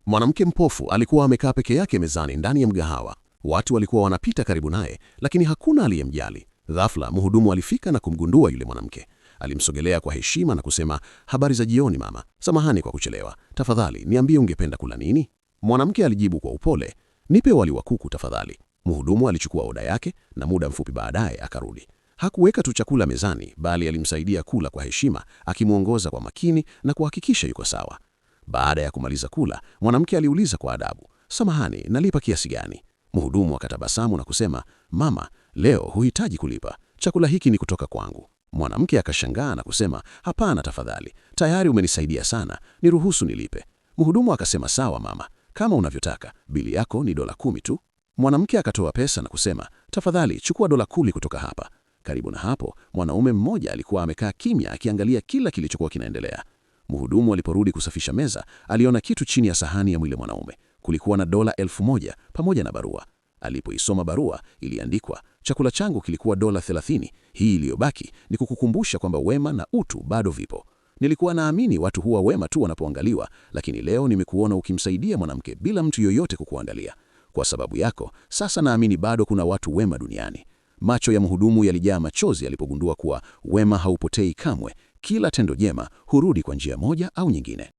Mwanamke mpofu alikuwa amekaa peke yake mezani ndani ya mgahawa. Watu walikuwa wanapita karibu naye, lakini hakuna aliyemjali. Ghafla mhudumu alifika na kumgundua yule mwanamke. Alimsogelea kwa heshima na kusema, "Habari za jioni mama, samahani kwa kuchelewa. Tafadhali niambie ungependa kula nini?" Mwanamke alijibu kwa upole, "Nipe wali wa kuku tafadhali." Mhudumu alichukua oda yake na muda mfupi baadaye akarudi. Hakuweka tu chakula mezani, bali alimsaidia kula kwa heshima, akimwongoza kwa makini na kuhakikisha yuko sawa. Baada ya kumaliza kula, mwanamke aliuliza kwa adabu, "Samahani, nalipa kiasi gani?" Mhudumu akatabasamu na kusema, "Mama, leo huhitaji kulipa. Chakula hiki ni kutoka kwangu." Mwanamke akashangaa na kusema, "Hapana tafadhali, tayari umenisaidia sana, niruhusu nilipe." Mhudumu akasema, "Sawa mama, kama unavyotaka, bili yako ni $10 tu." Mwanamke akatoa pesa na kusema, "Tafadhali chukua $10 kutoka hapa." Karibu na hapo, mwanaume mmoja alikuwa amekaa kimya akiangalia kila kilichokuwa kinaendelea. Mhudumu aliporudi kusafisha meza, aliona kitu chini ya sahani ya mwile mwanaume. Kulikuwa na $1,000 pamoja na barua. Alipoisoma barua, iliandikwa, "Chakula changu kilikuwa $30. Hii iliyobaki ni kukukumbusha kwamba wema na utu bado vipo. Nilikuwa naamini watu huwa wema tu wanapoangaliwa, lakini leo nimekuona ukimsaidia mwanamke bila mtu yoyote kukuangalia. Kwa sababu yako, sasa naamini bado kuna watu wema duniani." Macho ya mhudumu yalijaa machozi alipogundua kuwa wema haupotei kamwe. Kila tendo jema hurudi kwa njia moja au nyingine.